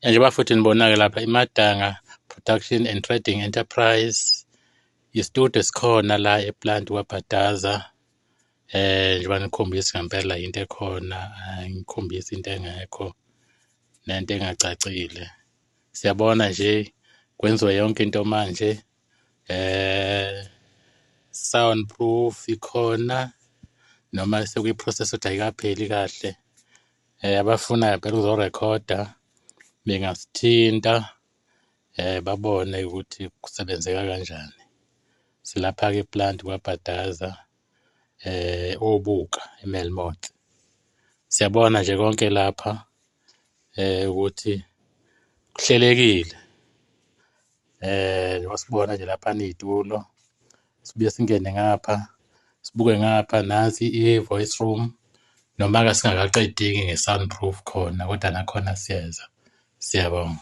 Njengoba futhi nibona-ke lapha iMadanga Production and Trading Enterprise, i-studio esikhona la e-plant kwaBhadaza. Njengoba ngikhombisa ngempela into ekhona, angikhombisi into engekho nento engacacile. Siyabona nje kwenziwa yonke into manje, sound proof ikhona noma sekwi-process ukuthi ayikapheli kahle. Abafunayo phela ukuzorekhoda bengasithinta babone ukuthi kusebenzeka kanjani. Silapha-ke e-plant kwaBhadaza Obuka eMelmoth. Siyabona nje konke lapha ukuthi kuhlelekile, njengoba sibona nje laphana iy'tulo, sibuye singene ngapha, sibuke ngapha nansi i-voice room noma-ke singakaqedi-ke nge-sound proof khona kodwa nakhona siyeza. Siyabonga.